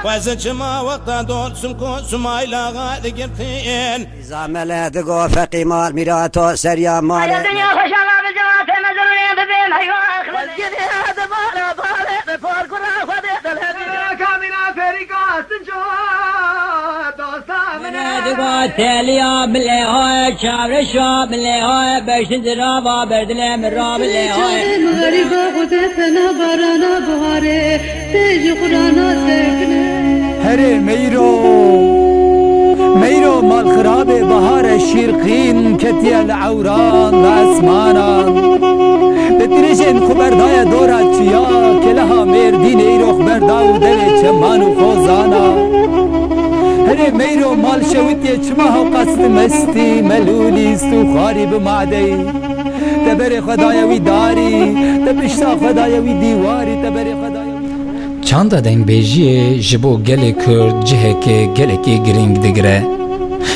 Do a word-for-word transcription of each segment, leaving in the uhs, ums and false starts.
Xwezin çima wexta dor simko sumayla digirtin. Zamele digo feqî mal mîrato seriya malê. Dinya xweşa ve bi cemaatê mezrûnê bibê meywa. Xwezin ê di mala bavê bi parkura xwe bê delhevî. Kamîna ferîka sinco dosta min e. Digo teliya bilê hoye, çavreşa bilê hoye, beşin dirava berdilê min ra bilê hoye. Çavê mixerîba xwe de fena barana buharê, tê ji xurana sekine. Herê meyro, meyro malxirabê bahare şîrqîn ketiye li ewran, li esmanan. Bi tirêjên xwe berdaye dora çiya, keleha Mêrdînê îro xwe berda û derê çeman û xozana. Herê meyro mal şewitiye çima hewqas tu mestî, melûlîst û xwarî bi madeyî. Te berê xwe daye wî darî, te pişta xwe daye wî dîwarî, te berê xwe daye wî. Çanda dengbêjiyê ji bo gelê Kurd cihekê gelekî girîng digire.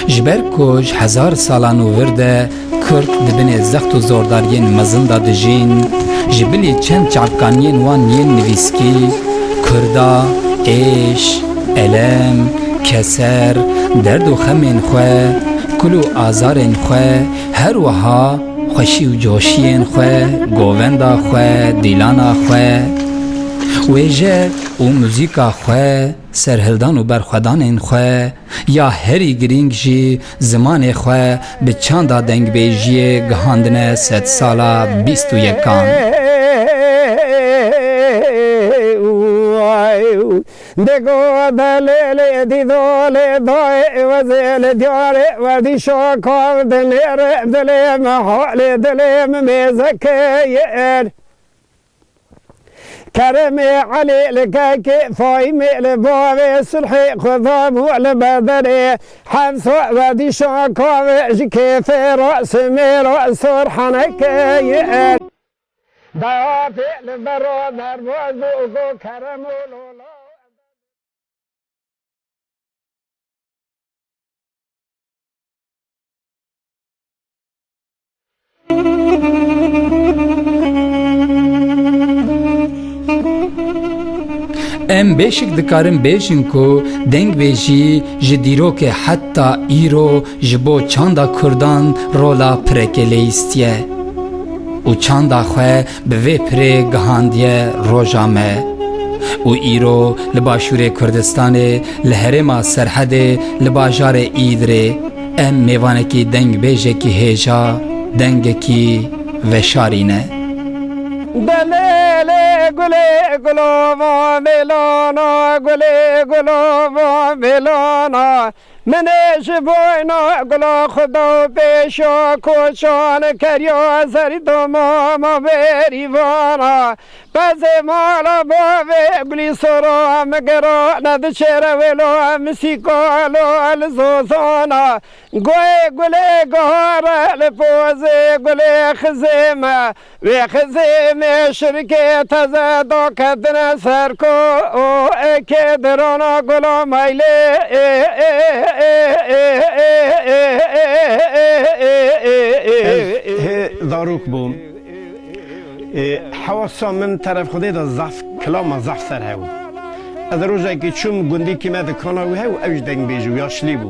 Ji ber ku ji hezar salan û vir de Kurd di binê zext û zordariyên mezin de dijîn, ji bilî çend çavkaniyên wan yên nivîskî, Kurda, êş, elem, keser, derd û xemên xwe, kul û azarên xwe, her wiha xweşî û coşiyên xwe, govenda xwe, dîlana xwe, wêje û muzîka xwe, serhildan û berxwedanên xwe, ya herî girîng jî zimanê xwe bi çanda dengbêjiyê gihandine sedsala bîst û yekan. Digo delê lê dîdo lê dayê wezê li diyarê werdîşa kav dinêre dilê me halê dilê me mêzeke yer. Keremê Elî li kekê Fahîmê li bavê sulhê Xwedam û li bedelê Hefsa werdîşa kav ji kêfê ra simê ra sor heneke yer. Dayatê li bera derbaz bû ku kerem û lola. Em bêşik dikarin bêjin ku dengbêjî ji dîrokê heta îro ji bo çanda Kurdan rola pireke leyîstiye û çanda xwe bi vê pirê gihandiye roja me û îro li Başûrê Kurdistanê, li herêma Serhedê, li bajarê Îdirê, em mêvanekî dengbêjekî hêja, dengekî veşarî ne. Delêlê gulê gulova mêlana, gulê gulova mêlana. Min ê ji boyna gula Xuda û pêşa koçan keriya zerî doma ma berîvana. Bezê mala bavê gulî sora min gera nediçêre wêla min sîkalo li zozana. Goyê gulê gihare li pozê gulê xizê me. Wê xizê me şirkê teze daketine ser ko, o eke dirana gula maylê. Ez hê zarok bûm. Ê, hewasa min teref Xwedê de zaf kilama zaf ser hew. Ez rojekê çûm gundîkî me dikana wî hew, ew ji dengbêj û yaşlî bû.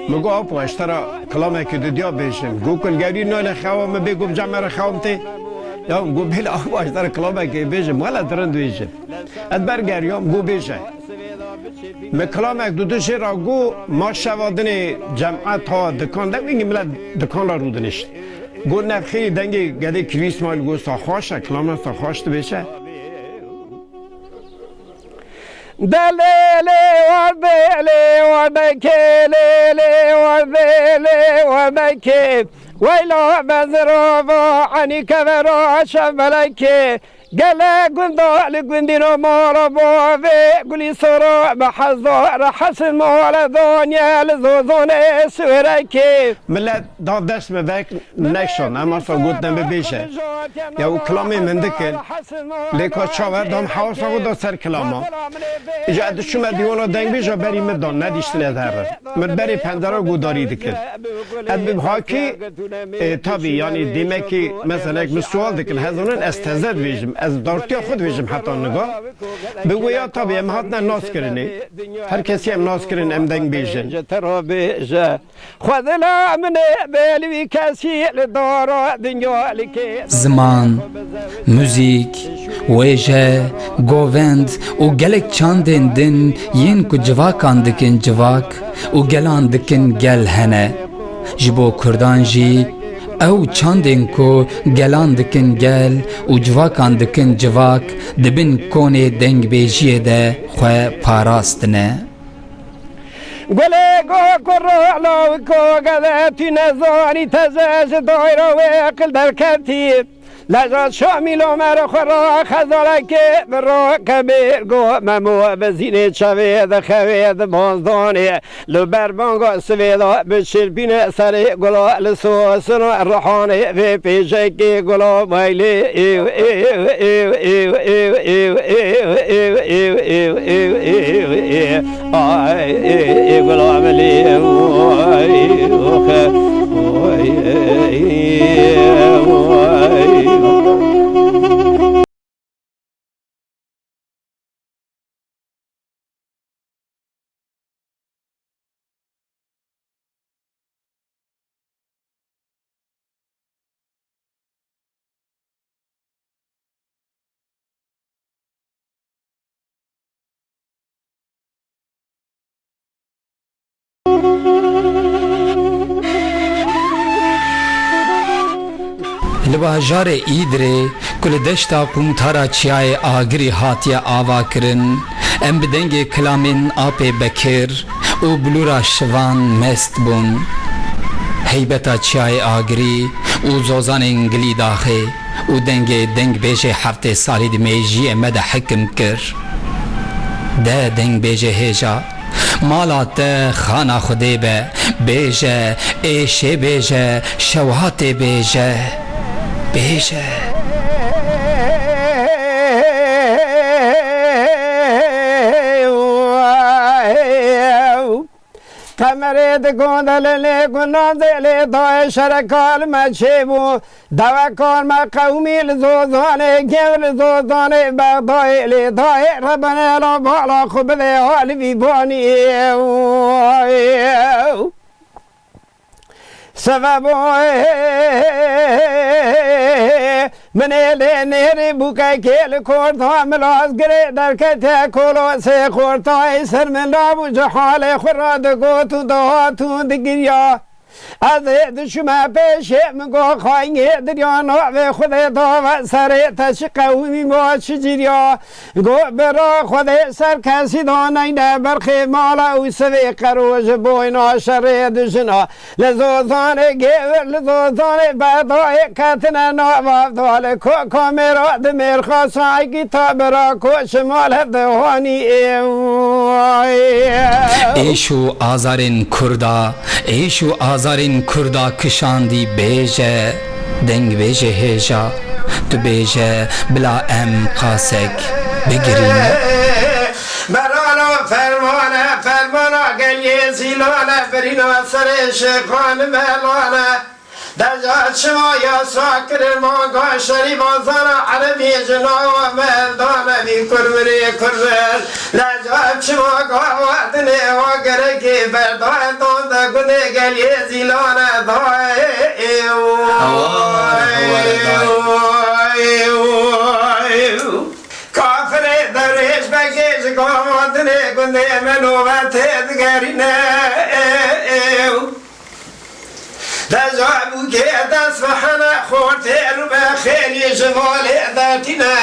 Min got, "Apo, ez ji te re kilamekî dudiya bêjim." Got, "Kulgerî nayne xewa min bê, got, bi cem me re xewa min tê." Ya min got, "Bêle apo, ez ji te re kilamekê bêjim, wele tu rind bêjim." Ez bergeriyam, got, "Bêje." Min kilamek dudu jê re got, ma şeva dinê cemaet ha dikan de, wîngî milet dikan re rûdinişt. Got, "Nexêrî dengê gedê Kirî Îsmaîl got, sa xweş e, kilama sa xweş dibêje." De lê lê werdê lê werdekê lê lê werdê lê werdekê. Weyla bezirova enî kevera şevelekê. Gele gunda li gundî no mala bavê, gulî sara bi hezar hesin mala daniye li zozanê siwêrekê. Millet da dest me vek nekşan, em asa gotin bibêje. Ya û kilamê min dikin. Lê ka çaver dam hewasa xwe da ser kilama. Îca ez diçûme dîwana dengbêja berî min da, nedîştine ez herim. Min berê pendera gudarî dikir. Ez bi hakî, e, tabî, yanî demekî, mesela, min sual dikin, ez zanin ez teze dibêjim, ez dartiya xwe dibêjim heta niga. Bi wê ya tabî em hatine naskirinê. Her kesî em naskirin, em dengbêjin. Xwedila min ê bêlî wî kesî li dara dinya likê. Ziman, muzîk, wêje, govend û gelek çandên din yên ku civakan dikin civak û gelan dikin gel hene. Ji bo kurdan jî ew çandên ku gelan dikin gel û civakan dikin civak di bin konê dengbêjiyê de xwe parastine. Gulê go kuro lawiko geze tu nezanî teze ji dayra wê qil derketî. Leja Şamîl Omer xwe ra xezalekê bi ro kebêr go Memo bi zînê çavê de xewê di bozdanê. Li ber banga sivê de bi çirpîne serê gula li sosin û rihanê vê pêşekê gula maylê. Ay, ê, ê, gulam lê, oy, oxe, oy, ê, oy. Li bajarê Îdirê ku li deşta qûntara Çiyayê Agirî hatiye avakirin, em bi dengê kilamên Apê Bekir û Bilûra Şivan mest bûn. Heybeta Çiyayê Agirî û zozanên Gilîdaxê û dengê dengbêjê heftê salî di mêjiyê me de hekim kir. De dengbêjê hêja, mala te xana Xwedê be, bêje, êşê bêje, şewatê bêje, bêje. Qemerê di gondelê lê gunan zêlê dayê şerekal me çêbû. Dewekar me qewmî li zozanê gev li zozanê Bexdayê lê dayê rebenela bala xwe bidê halivî banî. Sebebo min ê lê nêrî bûkekê li korta milazgirê derkete kolosê xortayê ser min rabû ji halê xwe re digot û dihat û digiriya. Ez ê dişime pêşê min got, xayînê dirya navê Xwedê dave serê te çi qewimî ma çi cîriya. Got, bira Xwedê ser kesî daneyne berxê mala û sivê qero ji boyna şerê dijina. Li zozanê gêvir, li zozanê bedayê ketine nava da li ko kamêra di mêrxa saygî ta bira ko şimal hev dihanî ê. Êş û azarên Kurda, êş û azarên Kurda kişandî bêje, dengbêjê hêja, tu bêje, bila em qasek bigirîne. Berana fermane, fermana geliyê zîlane, birîna serê şêxan melane. Deja çima yasa kirin manga şerî bazara erebî ji nava me dane vî kurminê kurmin. Deja çima gava dinê wa gerekê berdayê dan de gundê geliyê zîlane dayê. Hewar, hewar dayê. Kafirê derêj begê ji gava dinê gundê me nobetê digerîne. Deja bûkê dest ve hene xortê rû be xêrî ji valê dertîne.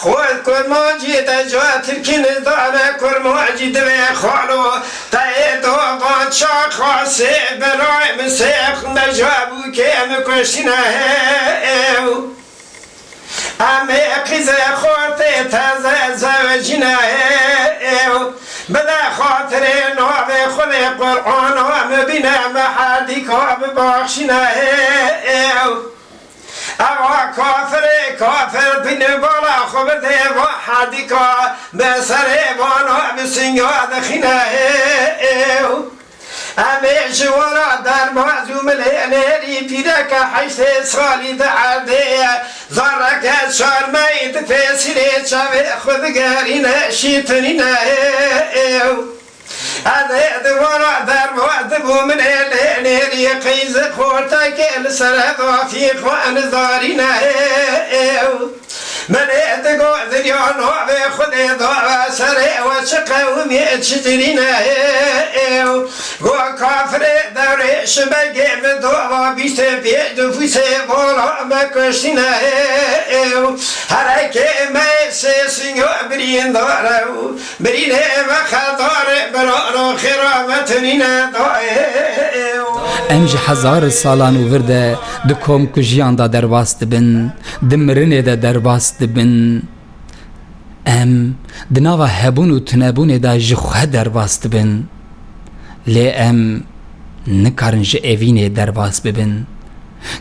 Xort kurmancî deja tirkî nizdane kurmancî divê xalo. Teyê dovan çaxa sê belayê min sêx deja bûkê min kuştîne. Em ê qîzê xortê teze zewecîne ê û bide xatirê navê Xwedê Qur'ana mibîne me herdîka bibaxşîne ê û Ewa kafirê kafir bîne bala xwe bide va herdîka bi serê vana bi singa dixîne ê û Em ê ji wana derbaz û milê nêrî pîreke heştê salî di erdê ye. Zareke çarmeyî di pêsîrê çavê xwe digerîne şîtinîne ê û. Ez ê di wana derbaz dibû milê lê nêrî qîz xortekê li ser hedafî xwe nizarîne ê û. Min ê digot, Dilya navê Xwedê dawe serê we çi qewimî, çi dirîne ê û. Go kafirê dewrê şibegê min dawa bîstê pênc nifûsê vala me kuştîne ê û. Herekê me sê sinyo birîndar e û birînê me xeldar e, biraro xêra me tunîne da ê û. Em ji hezar salan û vir de di komkujiyan de derbas dibin, di mirinê de derbas dibin. Em di nava hebûn û tunebûnê de ji xwe derbas dibin. Lê em nikarin ji evînê derbas bibin.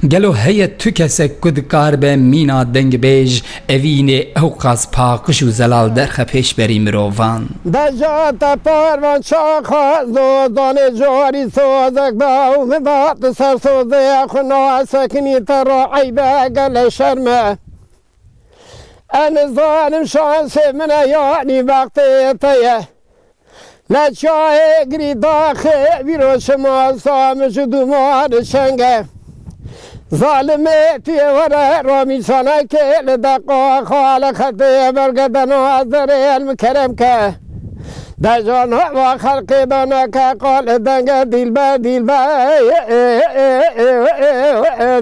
Gelo heye tu kesek ku dikaribe mîna dengbêj, evînê ewqas paqij û zelal derxe pêşberî mirovan? Deja te parvan çaxa zozanê jorî sozek da û min da tu ser sozê xwe nasekinî te ra eybe gele şerme. Ez nizanim şansê min e yanî bextê te ye. Ne çayê girî daxê vîro şima sa min ji dûmar çenge. Zalimê tu yê were ramîsanekê li deqa xale xetê bergedena zerê el min kerem ke. Dejan hava xelqê daneke qal denge dilber dilber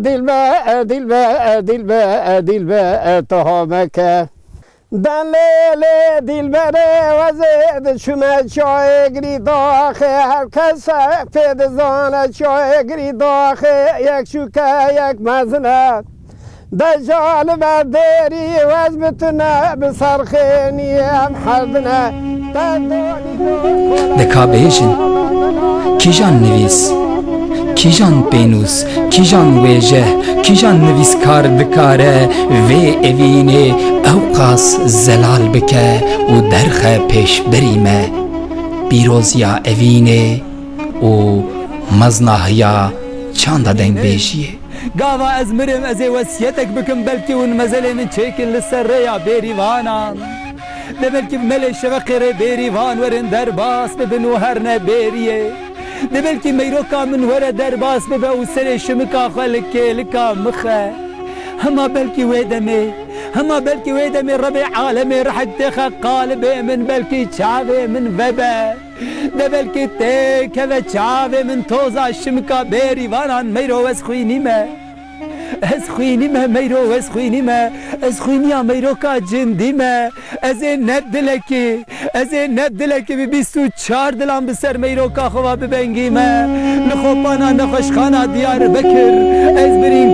dilber dilber dilber dilber tu hameke. Delêlê dilberê wezê diçûme çayê girî daxê her kesek pê dizane çayê girî daxê yek çûke yek mezine. Deja li ber dêrî wez bi tune bi serxênî em herdine. Deka bêjin, kîjan nivîs, kîjan pênûs, kîjan wêjeh, kîjan nivîskar dikare vê evînê ewqas zelal bike û derxe pêşberî me pîroziya evînê û meznahiya çanda dengbêjiyê? Gava ez mirim, ez ê wesiyetek bikim, belkî hûn mezelê min çêkin li ser rêya bêrîvanan. De belkî bi melê şeveqê rê bêrîvan werin derbas bibin û herne bêriyê. De belkî meyroka min were derbas bibe û serê şimika xwe li kêlika mixe. Hema belkî wê demê, hema belkî wê demê Rebê alemê rehek têxe qalibê min, belkî çavê min vebe. De belkî têkeve çavê min toza şimika bêrîvanan meyro ez xwînîme. Ez xwînîme meyro ez xwînîme. Ez xwîniya meyroka cindî me. Ez ê ne dilekî, ez ê ne dilekî bi bîst û çar dilan bi ser meyroka xwe ve bibengîme. Li xopana nexweşxana Diyarbekir ez birî